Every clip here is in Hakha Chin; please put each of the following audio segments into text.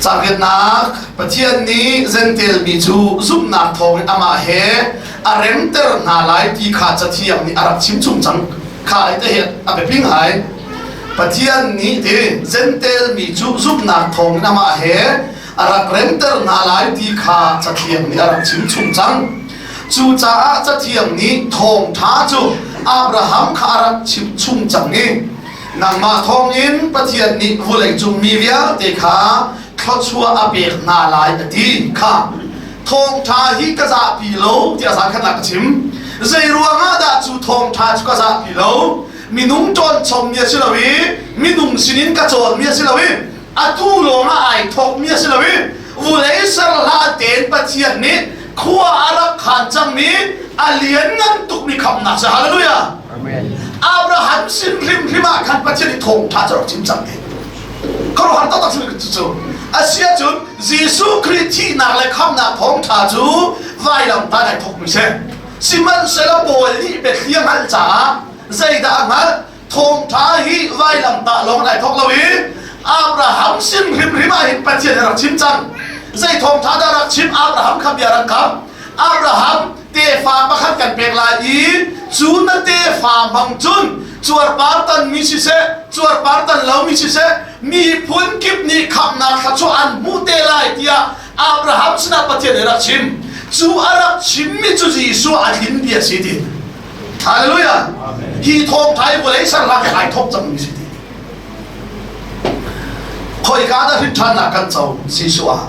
Cariatnak Pathian nih Jentail mi cu zumhnak thawngin amah he a remter hna lai ti kha Cathiang nih a rak chimchung cang. Kha te hi a biapi ngai. Pathian nih ti Jentail mi cu zumhnak thawngin amah he a rak remter hna lai ti kha Cathiang nih a rak chimchung cang. Cucaah Cathiang nih thawngṭha cu Abraham kha a rak chimchung cang i Nangmah thawngin Pathian nih vawleicung mi vialte kha thluachuah a pek hna lai a ti kha thawngṭha hi ka zahpi lo tiah zaangkhatnak ka chim. Zei ruangah dah cu thawngṭha cu ka zahpi lo? Minung ṭawnchommi a si lo i minung sinin ka cawnmi a si lo i atu lawngah ai thawkmi a si lo i vulei ser hlan tein Pathian nih khua a rak khan cangmi a lianngan tukmi khamhnak si. Hallelujah! Amen. Abraham sin hrimhrim ah khan Pathian nih thawngṭha cu rak chim cang te. Khuaruahhar taktak si cu. Asi ahcun Jesuh Khrih thihnak le khamhnak thawngṭha cu vailam tan ai thawkmi si. Sihmanhsehlaw Paul nih biathli a hngalh caah zeidah a hngalh? Thawngṭha hi vailamtah lawng in ai thawk lo i Abraham sin hrimhrim ah hin Pathian nih a rak chim cang. Zei thawngṭha dah rak chim? Abraham kha bia rak kam. Abraham tefa pakhat kan pek lai i cu na tefa hmang cun cuarpar tanmi siseh, cuarpar tan lomi siseh, miphun kip nih khamhnak thluachuah an hmuh te lai tiah Abraham sinah Pathian nih a rak chim. Cu a rak chimmi cu Jesuh a tlin bia a si ti. Hallelujah. Hi thawngṭha hi vawlei sernak he ai thawk cangmi si ti. Khoika dah hrinṭhannak kan co Jesuh ah?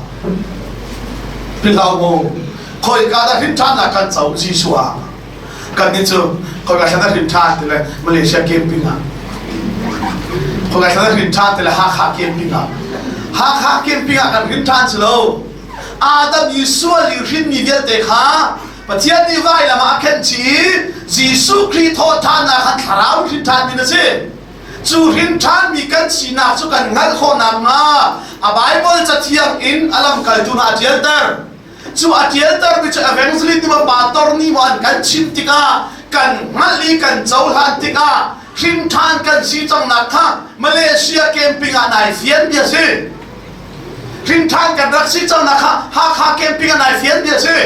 Philhlo mu. Khoika dah hrinṭhannak kan co Jesuh ah? Kannih cu khoika thlan dah hrinṭhan ti le Malaysia camping ah. Khoika thlan dah hrinṭhan ti le Hakha camping ah. Hakha camping ah kan hrinṭhan si lo. Adam i sual i hrinmi vialte kha Pathian nih vailam ah a khenh chih i Jesuh Khrih thawhṭhannak khan thlarau hrinṭhanmi na si. Cu hrinṭhanmi kan sinak cu kan hngalh khawh nakhnga a Baibal Cathiang in a lamkaltu hna a ṭialter. Cu a ṭialtermi cu evangelist nih maw pastor nih maw an kan chimh tikah kan hngalh i kan cohlan tikah hrinṭhan kan si cangnak kha Malaysia camping ah nai fian bia si. Hrinṭhan kan rak si cangnak kha Hakha camping ah nai fian bia si.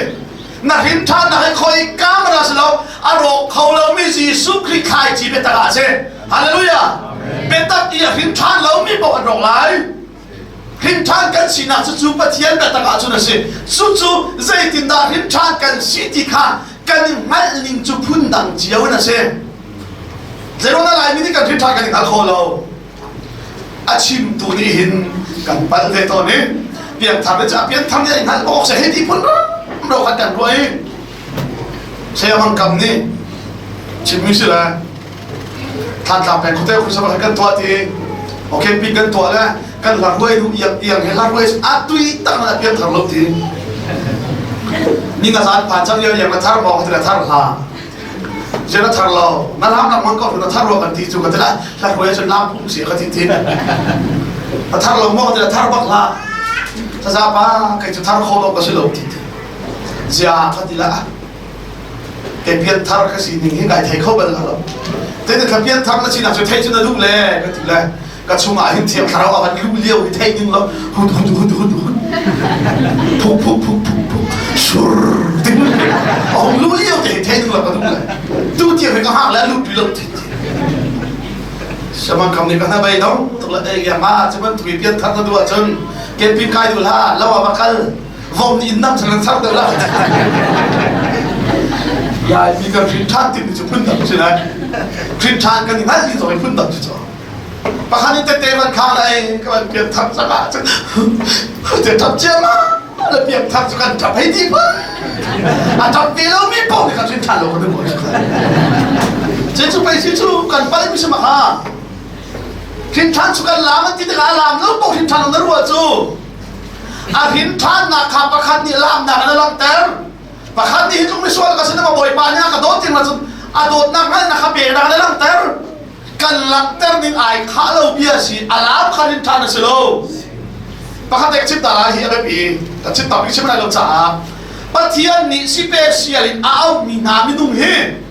Na hrinṭhannak hi khoi camera si lo a rawk kho lomi Jesuh Khrih thlaici biatak ah a si. Hallelujah. Biatak i a hrinṭhan lomi paoh an rawk lai. Hrinṭhan kan sinak cu cu Pathian biatak ah cun a si. Cucu zeitindah hrinṭhan kan si ti kha kan i hngalh ning cu phundang cio in a si. Zeiruangah Laimi nih kan hrinṭhan kan i hngal kho lo. A chimtu nih hin kan palh ve tawn i piangthar nih cun piangthar nih a hngalh awk seh hei ti phun ro khan kan ruah i Sayamang kam nih chimmi si le Thantlang peng khuate khusa kan tuah ti okay pi kan tuah le kan hla ruai nu iang iang he hla ruai a tui tak na piangthar lo ti ni nga zan phan chang iang na thar maw ka ti la thar hla je na thar lo na lam lang mang ko na thar ro kan ti chu ka ti la hla ruai chun lam phung si ka ti ti na thar lo maw ka ti la thar bak la sa za pa kai chu thar kho lo ka si lo ti ti zia ka ti la ke pian thar ka si ning hi kai thei kho bal lo te te pian thar na si na chu thei chu na duh le ka ti le ka chungah hin thiang thlarau a van luh lio hi theih ding lo hut hut hut hut hut phuk phuk phuk phuk phuk sur ding a hung luh lio te hi theih ding lo ka duh le tu tiang hi ka hak le lut lo ti Samang kam nih ka hna bei dong tuk le ei ya ma cu ban tui pian thar na duh ahcun camping kai duh la lo ah va kal vom nih in nam sang thar deuh la lai mi kan hrin than ti cu phun dang si lai hrin than kan i hngalh ni zong i phun dang si cu Pakhat in tete van khang lai ka van pian thar cang ah cun te ṭap cia ma le pian thar cu kan ṭap hei ti pa a ṭap ve lo mi paoh nih kan hrin ṭhan lo kan duh ce cu pei si cu kan pal mi si ma ha hrin ṭhan cu kan lam an ti tikah a lam lo paoh hrin ṭhan lo na ruah cu a hrin ṭhannak kha pakhat nih lamnak in a langhter pakhat nih hi tluk misual ka si na bawipa nih a ka dawt ti ma cun a dawtnak hngalhnak kha peknak in a langhter Kan langhter ning ai khah lo bia si a lam khan in ṭhan a si lo. Pakhat te ka chim ta lai hi a biapi ka chim tam chim lai lo caah Pathian nih special in a auhmi hna minung hi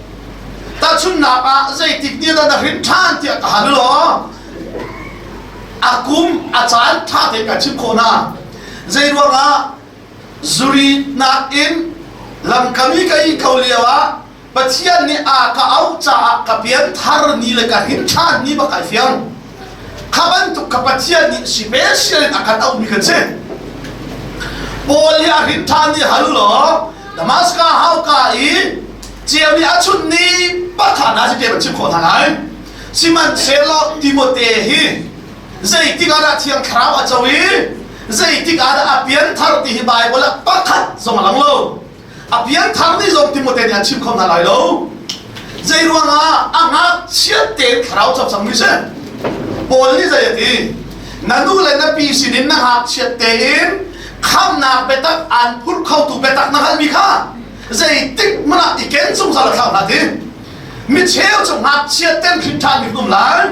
tahchunhnak ah zeitik ni dah na hrin ṭhan tiah ka hal law a kum a caan ṭha tein kan chim khawh hna. Zei ruangah zuri nakin lamkam i ka i ko lio ah Pathian nih a ka auh caah ka pianthar ni le ka hrin ṭhan ni bak ai fiang. Kha bantuk ka Pathian nih special in a kan auhmi kan si. Paul hi a hrin ṭhan ni hal law Damascus hauka i ceu nih a chun ni pakhat na si te ban chim khawh hna lai. Sihmanhsehlaw Timote hi zeitik ah dah Thiang Thlarau a co i zeitik ah dah a pianthar ti hi Baibal ah pakhat zong a lang lo. A pianthar ni zong Timote nih an chim kho hna lai lo. Zei ruangah a ngakchiat tein thlarau cawk cangmi si. Paul nih zei a ti? Na nu le na pi sinin na ngakchiat tein khamnak biatak aan phurh khotu biatak na hngalhmi kha zeitik hmanh ah i ken zungzal a thlau hna ti. Mi cheu cu ngakchiat ten hrin ṭhanmi kan um lai.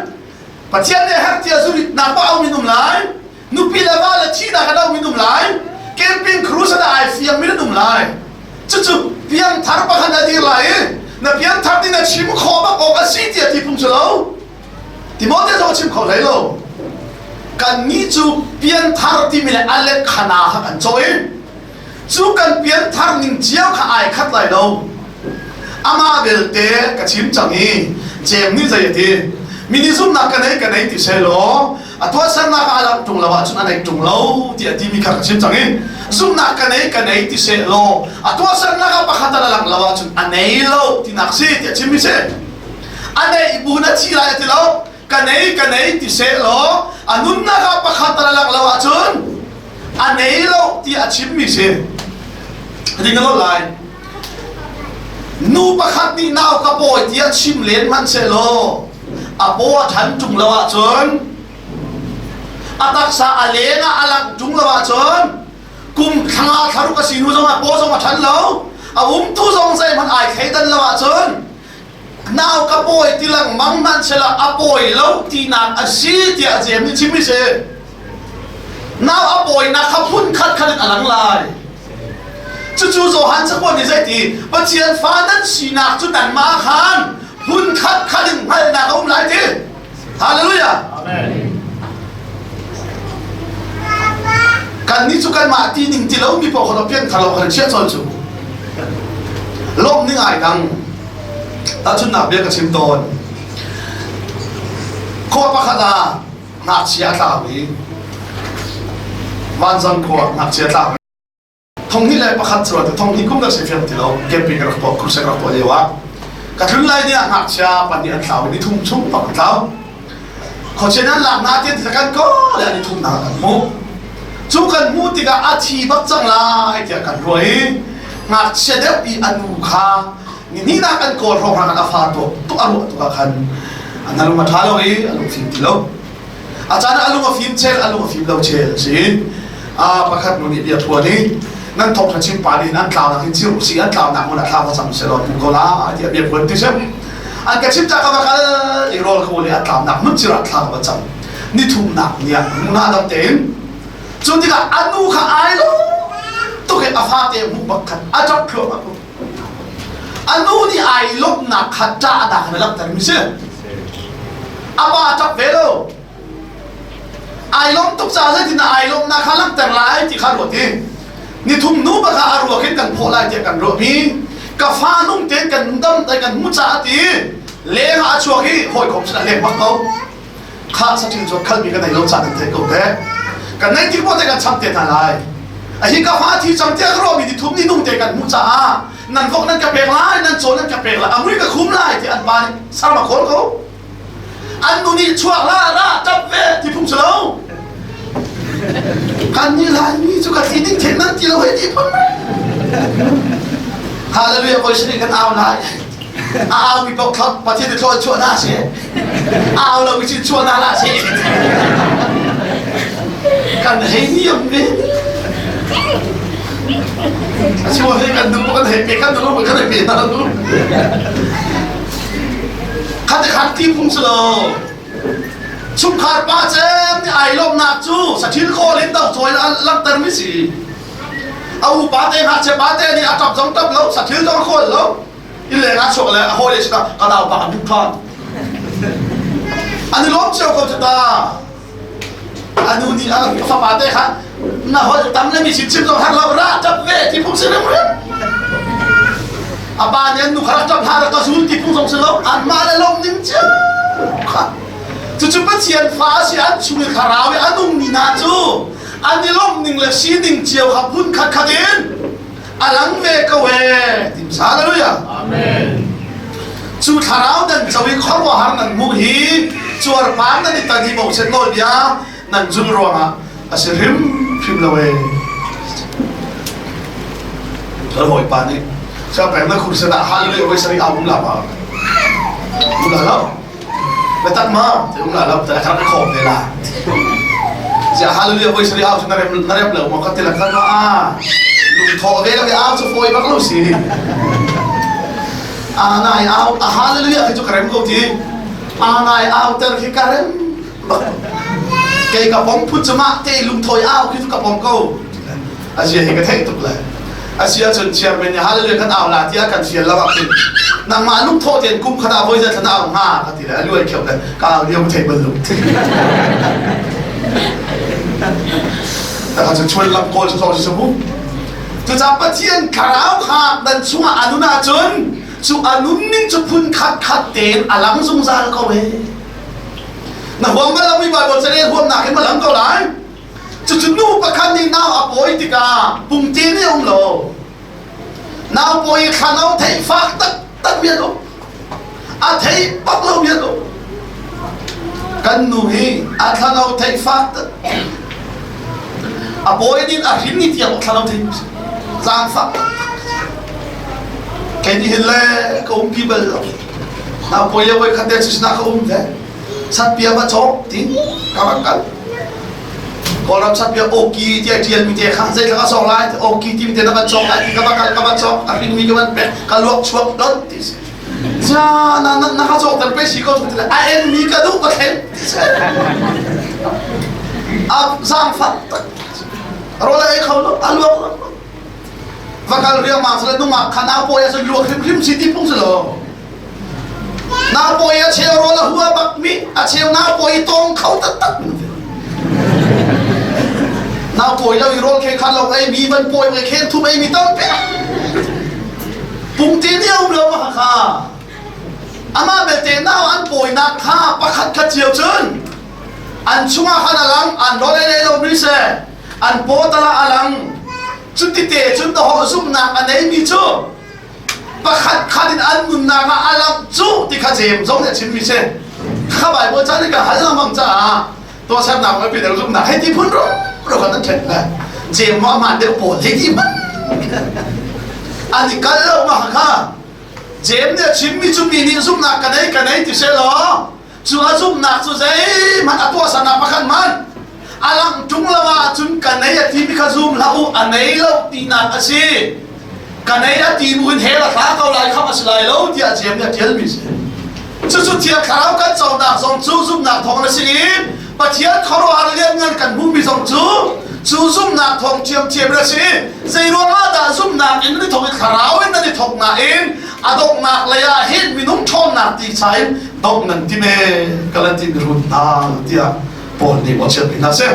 Pathian nih herh tiah zuritnak ba um in um lai. Nupi le va le thihnak a do in um lai. Camping crusade ah ai fiang min an um lai. Cucu piangthar pakhat na dir lai i na piangthar nih na chim khawh bak awk a si tiah ti phung si lo. Timote zong a chim kho hlei lo. Kannih cu piangthar timi le a let khana kha kan cawi. Cu kan pianthar ning cio kha ai khat lai lo. Amah belte ka chim cang i Jeim nih zei a ti? Mi nih zumhnak ka nei ka nei ti seh law a tuahsernak ah a langh ṭung lo ahcun a nei ṭung lo tiah a timi kha ka chim cang i zumhnak ka nei ka nei ti seh law a tuahsernak ah pakhat a langh lo ahcun a nei lo tinak si tiah chimmi si. A neih bu na thi lai a ti lo. Ka nei ka nei ti seh law a nunnak ah pakhat a langh lo ahcun a nei lo ti a chimmi si. Ding lo lai. Nu pakhat nih nau ka pawi tiah chim len hmanh seh law a paw a ṭhan ṭung lo ahcun a taksa a leng ah a langh ṭung lo ahcun kum thla thlaruk a si hnu zong ah paw zong a ṭhan lo a umtu zong zeihmanh ai thleidan lo ahcun nau ka pawi ti lengmang hmanh sela a pawi lo tinak a si tiah Jeim nih chimmi si. Nau a pawinak kha phun khat khat in a lang lai. Cucu Johan cakuat nih zeiti Pathian fa nan sinak cu nanmah khan phun khat khat in hngalhnak a um lai ti. Hallelujah. Amen. Kan nih cu kanmah ti ning ti lo mi paoh kha pian thar lo kha chiah cawl cu. Lawmh ning ai dang. Tahchunhnak bia ka chim tawn. Khua pakhat ah ngakchia a tlau i vanzang khua ngakchia tlau 2001 cu 2002 kum ka si fiang ti lo camping ka rak tuah crusade ka rak tuah lio ah ka tlun lai ni ah ngakchia pahnih an tlau i ni thum chung bak an tlau. Khuachia nan lak na ti kan ko le an i thumnak kan hmuh. Cu kan hmuh tikah a thi bak cang lai tiah kan ruah i ngakchia deuh i a nu kha ni hnihnak kan kawl hrawng hrang a fa tuak tuk a ruah tuk ah khan a lung a ṭha lo i a lung fim ti lo. A caan ah a lung a fim chel a lung a fim lo chel a si. A pakhat nu nih bia phuan i nan thawk chim pa nih an tlaunak hin chir si an tlaunak hmun ah thla va cam selaw hmu ko la tiah bia phuan ti sim. An ka chim ta ka va kal i rawl ka le a tlaunak hmun cir ah thla ka va cam. Ni thumnak ni ah hmun ah dam tein cu tikah a nu kha ai lo tuk i a fate hmuh bak khan a ṭap thluahmah ko. A nu nih ai lawmhnak kha ṭahnak in a langhter mi si. A pa ṭap ve lo. Ai lawm tuk caah zeitin dah ai lawmhnak kha langhter lai ti kha ruat i nithum nu bak ah a ruak in kan phawh lai tiah kan ruahmi ka fa nung tein kan dam tai kan hmu caah ti leng ah a chuak i hawikom sin a leng bak ko. Kha saṭil cu khalmi ka nei lo ca nan theih ko te. Kan nei tik te kan cham te hna lai. A hi ka fa thi cang tiah ka ruahmi ni thum ni nung te kan hmuh caah nan vok nan ka pek lai nan caw nan ka pek lai a mui ka khum lai ti an pa nih sarma khawl ko. An nu nih chuak la ra ṭap ve ti phung si lo. Kan nih Laimi cu ka thi ding then nan ti lo hei ti phun. Hallelujah koi sini kan au lai. A au mi paoh thla Pathian nih thlaw chuah hna seh. A au lo mi cu chuah hna hlah seh. Kan hei niam ve. Asiwa he kan nu kan hei pe kan nu kan hei pe hna nu. Khat khat ti phung si lo. Chungkhar pa cem nih ai lawmhnak cu saṭhil khawl in do cawi langhter mi si. A upa te ngakchia pa te nih a ṭap zong ṭap lo, saṭhil zong a khawl lo. Inn leng ah chuak le a hawi le sinah ka nau pa kan duh ṭhan. An i lawm cio ko cu ta. A nu nih a fapa te kha. Na holh tam le mi sin chim zong har lo ra ṭap ve ti phung si rimrim. A pa nih an nu kha rak ṭap hlah rak ka zul ti phung zong si lo. Anmah le lawm ning cio kha. Cucu Pathian fa a si an chung i thlarau i a nungmi hna cu an i lawmh ning le sining cio kha phun khat khat in a lang ve ko ee. Hallelujah. Amen. Cu thlarau nan co i khuaruahhar nan hmuh hi cuarpar nan i tan hi Moses nawlbia nan zul ruangah a si hrimhrim lo ee. Kan hawipa nih siangpeng na khur sinah hallelujah voi sarih au um la ma? Um la lo. Biatak ma? Te um la lo. Te kha ka khawm te la. Zia hallelujah voi sarih au cu na rem na rem lo ma ka ti la kan ma a lungthawh ve lo au cu fawi bak lo si. A nai au a hallelujah khi cu ka rem ko ti. A nai au ter khi ka rem bak. Kei ka pom phut cu mah te lungthawi au khi cu ka pom ko. Azia hi ka theih tuk le. Asia cun chairman nih hallelujah kan au la tiah kan fial lo ah khin nangmah lungthawh tein kum khat ah voi zat na au hnga ka ti le a luai kheu le ka au lio thei bal lo. Taka cu chuan lam kawl cu si mu. Cucaah Pathian thlarau kha nan chungah a nun ahcun cu a nunning cu phun khat khat tein a lang zungzal ko he. Na huam bal lo mi Bible carel huamnak in ma lang ko lai. Cucu nu pakhat nih nau a pawi tikah pungte nih a um lo. Nau pawi i thlanau theih fak taktak mi an um. A thei bak lo mi an um. Kan nu hi a thlanau theih fak tak. A pawi nin a hrin ni tiang thlanau thei zaangfak taktak. Kei nih hin le ka umpi bal lo. Nau pawi le voi khat te cu sinah ka um ve. Satpia va cawk ti ka rak kal. Kawlram satpia oki tiah ṭialmi te kha zeitlak a sawng lai oki timi te na van cawk lai ti ka va kal ka va cawk a hringmi ka van pek ka luak chuak don ti si. Cia na na na ka cawk ter pe si ko ti le a en mi ka duh ka thlen ti si. A zaangfak tak. Rawl a ei kho lo a luak lo. Va kal riangmang sile nungak kha nau pawi ah cun luak hrimhrim si ti phung si lo. Nau pawi a cheu rawl a hua bak mi a cheu nau pawi tawng kho taktak nau pawi lo i rawl khe khan lo ei mi van pawi ngai khen thum ei mi tampi pungte nih a um lo ma kha amah belte nau an pawinak kha pakhat khat cio cun an chungah khan a lang an rawl ei lo mi se an paw tala a lang cuti te cun dawh zumhnak a neimi cu pakhat khat in an nunnak ah a langh cu ti kha James zong nih a chimmi si kha Bible ca nih ka hal lengmang caah tuahsernak le pidel zumhnak hei ti phun ro ro kan ṭhen le James mo aman deuh pawl hei ti hman an i kal lo ma kha James nih a chimmi cu mi nih zumhnak ka nei ka nei ti seh law Cu a zumhnak cu zeihmanh a tuahsernak pakhat hmanh a langh ṭung lo ahcun ka nei a timi kha zum hlah u, a nei lo tinak a si. Ka nei a ti bu in hell a hla ko lai khamh a si lai lo tiah Jeim nih a ṭialmi a si. Cucu Thiang Thlarau kan conak zong cu zumhnak thawng a si i Pathian khuaruahhar lianngan kan hmuhmi zong cu cu zumhnak thawng ṭhiamṭhiam in a si. Zei ruangah dah zumhnak in nan i thawk i Thlarau in nan i thawk nain a donghnak lei ah hin minung ṭhawnnak ti cha in dongh nan tim ee ka lan ti mi run hna tiah Paul nih mawhchiat mi hna si.